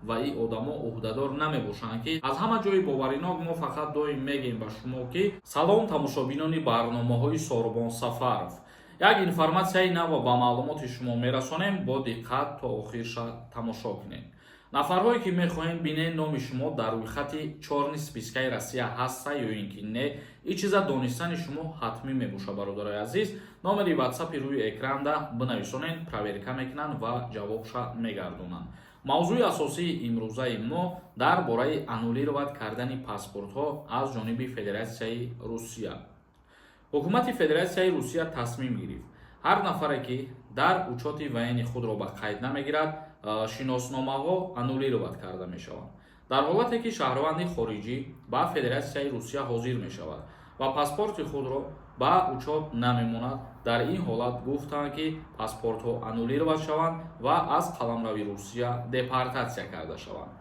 Ва ин одамо ӯҳдадор намебошанд, ки аз ҳама ҷои боваринок. Мо фақат доим мегем ба шумо, ки салом, тамошобинони барномаҳои Сорбон Сафаров, як информатсияи нав ба маълумоти шумо мерасонем. Бо диққат то охирша тамошо кунед. Нафарҳое, ки мехоҳем бинед, номи шумо дар рӯйхати чёрный спискаи Россия ҳаста ё ин ки не, ин чиза донистани шумо ҳатмӣ мебошад. Бародарои азиз, номери ватсапи рӯи экранда бинависонед, проверка мекунанд ва ҷавобша мегардонанд. Мавзӯи асосии имрӯзаи мо дар бораи аннулировать кардани паспортҳо аз ҷониби Федератсияи Русия. Ҳукумати Федератсияи Русия тасмим гирифт: ҳар нафаре, ки дар учёти военный худро ба қайд намегирад, шиносномаҳо аннулировать карда мешаванд. Дар ҳолате ки шаҳрванди хориҷӣ ба Федератсияи Русия ҳозир мешавад ва паспорти худро ба учёт намемонад, дар ин ҳолат гуфтанд, ки паспортҳо аннулировать шаванд ва аз қаламрави Русия депортатсия карда шаванд.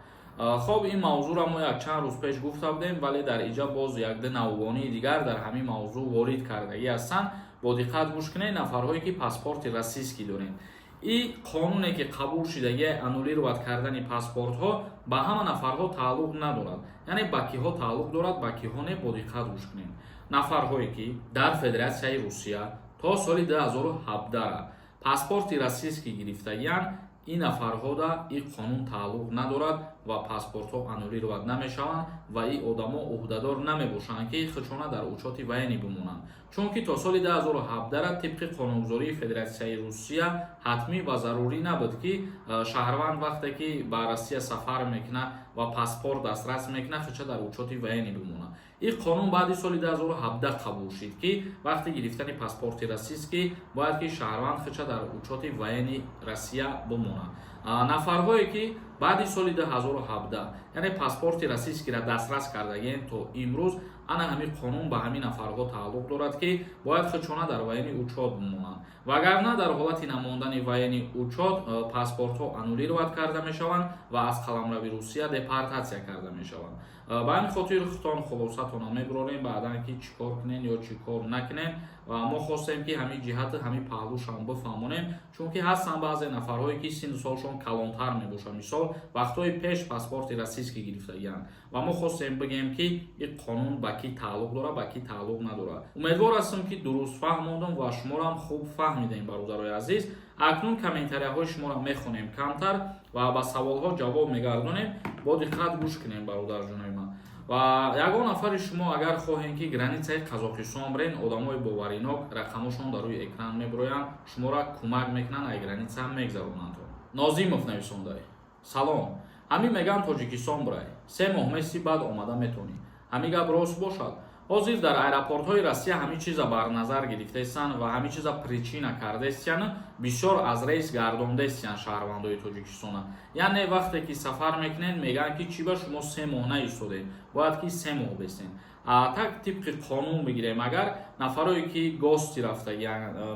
Хоб, ин мавзӯъро мо якчанд рӯз пеш гуфта будем, вале дар иҷа боз якду навгонии дигар дар ҳамин мавзӯъ ворид кардагӣ ҳастанд. Бо диққат гӯш кунед, нафарҳое, ки паспорти российский доред. И қонуне, ки қабул шудагии аннулировать кардани паспортҳо, ба ҳама нафарҳо тааллуқ надорад. Яъне ба киҳо тааллуқ дорад, ба киҳо не? Бо диққат гӯш кунед. Нафарҳое, ки дар Федератсияи Русия то соли 2017 паспорти российский гирифтагианд, ин нафарҳода ин қонун тааллуқ надорад ва паспортҳо аннулировать намешаванд ва ин одамо ӯҳдадор намебошанд, ки худшона дар учёти военный бимонанд, чунки то соли 2017 тибқи қонунгузории Федератсияи Русия ҳатмӣ ва зарурӣ набуд, ки шаҳрванд вақте ки ба Россия сафар мекунад ва паспорт дастрас мекунад, худша дар учёти военный бимонад. Ин қонун баъди соли 2017 қабул шид, ки вақти гирифтани паспорти российский бояд ки шаҳрванд худша дар учёти военный Россия бимонад. Нафарҳое, ки баъди соли 2017, яъне паспорти российскийра дастрас кардагиен то имрӯз, ана ҳамин қонун ба ҳамин нафарҳо тааллуқ дорад, ки бояд худшона дар военный учёт бимонанд. Вагарна дар ҳолати намондани военный учёт паспортҳо аннулировать карда мешаванд ва аз қаламрави Русия депортатсия карда мешаванд. Ба ҳамин хотир худтон хулосатона мебурорем баъдан, ки чӣ кор кунем ё чӣ кор накунем. Ва мо хостем, ки ҳамин ҷиҳати, ҳамин паҳлӯшам бифаҳмонем, чунки ҳастанд баъзе нафарҳое, ки синну солшон калонтар мебошад, мисол, вақтҳои пеш паспорти российский гирифтагианд. Ва мо хостем бигем, ки ин қонун ба кӣ тааллуқ дорад, ба кӣ тааллуқ надорад. Умедвор ҳастам, ки дуруст фаҳмондам ва шуморо хуб фаҳмидем. Бародарои азиз, акнун комментарияҳои шуморо мехонем камтар ва ба саволҳо ҷавоб мегардонем. Бо диққат гӯш кунем, бародарҷонои ман. Ва ягон нафари шумо агар хоҳем, ки границаи Қазоқистон бирен, одамои боваринок рақамошон дар рӯи экран мебироянд, шуморо кӯмак мекунанд, ай граница мегзаронанд. Нозимов нависондай: «Салом, ҳамин меган, Тоҷикистон бирай, 3 моҳ меси, баъд омада метавонӣ. Ҳамин гап рост бошад? Ҳозир дар аэропортҳои Россия ҳамин чиза бар назар гирифтаистанд ва ҳамин чиза причина кардаистиян, бисёр аз рейс гардондаистиян шаҳрвандои Тоҷикистона. Яъне вақте ки сафар мекунед, мегӯянд, ки чӣ ба шумо 3 моҳ наистодед, бояд ки 3 моҳ бестен. Так тибқи қонун бигирем агар, нафарое, ки гости рафтаги,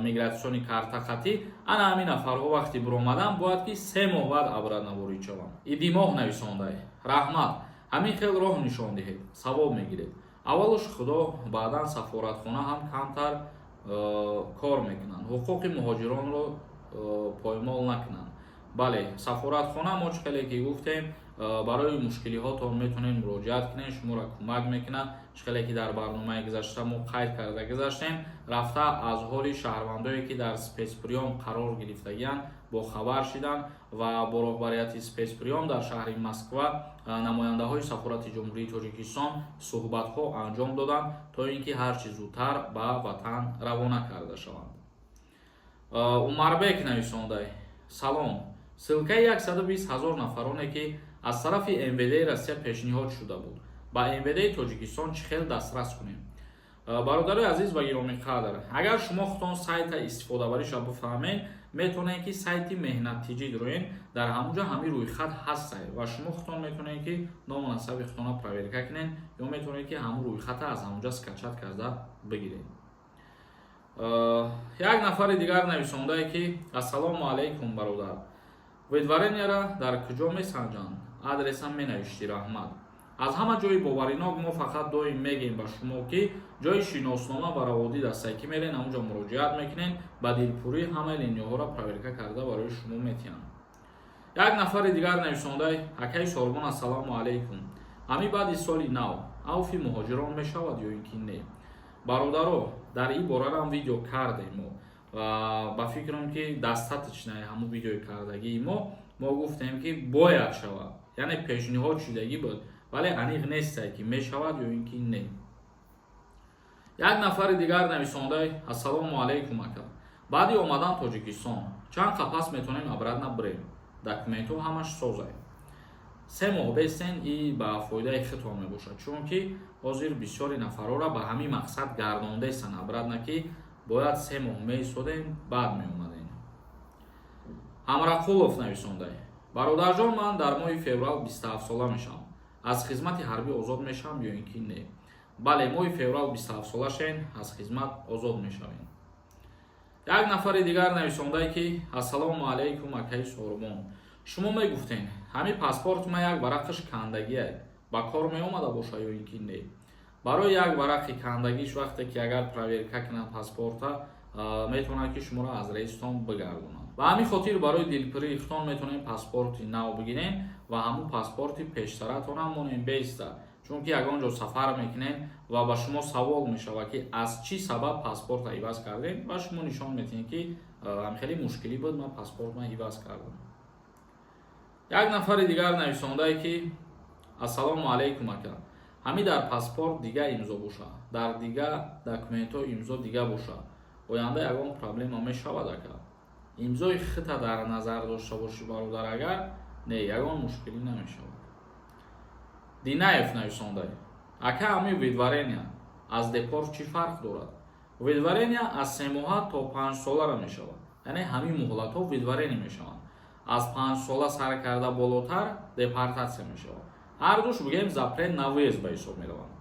миграционный карта хатӣ, ана ҳамин нафарҳо вақти биромадан бояд ки 3 моҳ баъд обратно ворид шаванд». Идимоҳ нависондай: «Раҳмат, ҳамин хел роҳ нишон диҳед, савоб мегиред. Аввалуш Худо, баъдан сафоратхона ҳам камтар кор мекунанд, ҳуқуқи муҳоҷиронро поймол накунанд». Бале, сафоратхона, мо чӣ хеле ки гуфтем, барои мушкилиҳотон метавонед муроҷиат кунед, шуморо кӯмак мекунад. Чӣ хеле ки дар барномаи гузашта мо қайд карда гузаштем, рафта аз ҳоли шаҳрвандое, ки дар спецприём қарор гирифтагианд, бохабар шиданд ва бо роҳбарияти спецприём дар шаҳри Москва намояндаҳои сафорати Ҷумҳурии Тоҷикистон суҳбатҳо анҷом доданд, то ин ки ҳарчи зудтар ба ватан равона карда шаванд. Умарбек нависондай: «Салом, ссылкаи 120 ҳазор нафароне, ки аз тарафи МВДи Россия пешниҳод шуда буд, ба МВДи Тоҷикистон чӣ хел дастрас кунем?» Бародарои азиз ва гиромиқадр, агар шумо худтон сайта истифодабариша бифаҳмед, метавонед, ки сайти Меҳнаттиҷӣ дироен, дар ҳамунҷо ҳамин рӯйхат ҳастай ва шумо худтон метавонед, ки ному насаби худтонро проверка кунед ё метавонед, ки ҳамун рӯйхата аз ҳамунҷо скачать карда бигиред. Як нафари дигар нависондае, ки «Ассалому алайкум, бародар, выдворенияра дар куҷо месанҷанд? Адресам менавиштӣ, раҳмат». Аз ҳама ҷои боваринок мо фақат доим мегем ба шумо, ки ҷои шиноснома ва раводид ҳастае, ки мерен, ҳамунҷо муроҷиат мекунед, ба дилпурӣ ҳамаи линияҳоро проверка карда барои шумо метиҳанд. Як нафари дигар нависондай: «Акаи Сорбон, ассалому алайкум, ҳами баъди соли нав авфи муҳоҷирон мешавад ё ин ки не?» Бародаро, дар ин борарам видео кардем мо ва ба фикрам, ки достаточно ҳамун видеои кардагии мо. Мо гуфтем, ки бояд шавад, яъне пешниҳод шудагӣ буд, вале аниқ нестае, ки мешавад ё ин ки не. Як нафари дигар нависондай: «Ассалому алайкум, ака, баъди омадан Тоҷикистон чанд қапас метавонем обратно бирем? Документҳо ҳамаш созай». 3 моҳ бестен, и ба фоидаи худтон мебошад, чунки ҳозир бисёри нафарҳоро ба ҳамин мақсад гардондаистанд обратно, ки бояд 3 моҳ меистодем, баъд меомадем. Ҳамрақулов нависондай: «Бародарҷон, ман дар моҳи феврал 27 сола мешавам, аз хизмати ҳарбӣ озод мешавам ё ин ки не?» Бале, моҳи феврал 27 сола шен, аз хизмат озод мешавем. Як нафари дигар нависондае, ки: «Ассалому алайкум, акаи Сорбон, шумо мегуфтен, ҳамин паспорти ман як варақаш кандагие, ба кор меомада боша ё ин ки не?» Барои як варақи кандагиш, вақте ки агар проверка кунанд паспорта, метавонад, ки шуморо аз рейстон бигардонанд. Ба ҳамин хотир барои дилпурии худтон метавонем паспорти нав бигирем ва ҳамун паспорти пештаратонам монем беиста, чунки ягон ҷо сафар мекунем ва ба шумо савол мешавад, ки аз чӣ сабаб паспорта иваз кардем, ва шумо нишон медиҳем, ки хеле мушкилӣ буд, ман паспортма иваз кардам. Як нафари дигар нависондае, ки: «Ассалому алайкум, ака, ҳамин дар паспорт дига имзо боша, дар дига документҳо имзо дига боша, оянда ягон проблема мешавад, ака?» Имзои хита дар назар дошта бошӣ, бародар, агар не, ягон мушкилӣ намешавад. Динаев нависондай: «Ака, ҳамин выдворения аз депорт чӣ фарқ дорад?» Выдворения аз 3 моҳа то 5 солара мешавад, яъне ҳамин муҳлатҳо выдворение мешаванд. Аз 5 сола сар карда болотар депортатсия мешавад. Ҳардуш, бигӯем, запрет на въезд ба ҳисоб мераванд.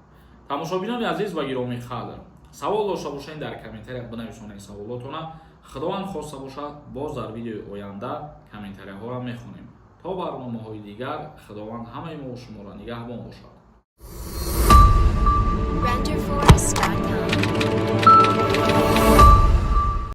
Тамошобинони азиз ва гиромии қадр, савол дошта бошед, дар комментария бинависонед саволотона. Худованд хоста бошад, боз дар видеои оянда комментарияҳоро мехонем. То барномаҳои дигар, Худованд ҳамаи мо шуморо нигаҳбон бошад.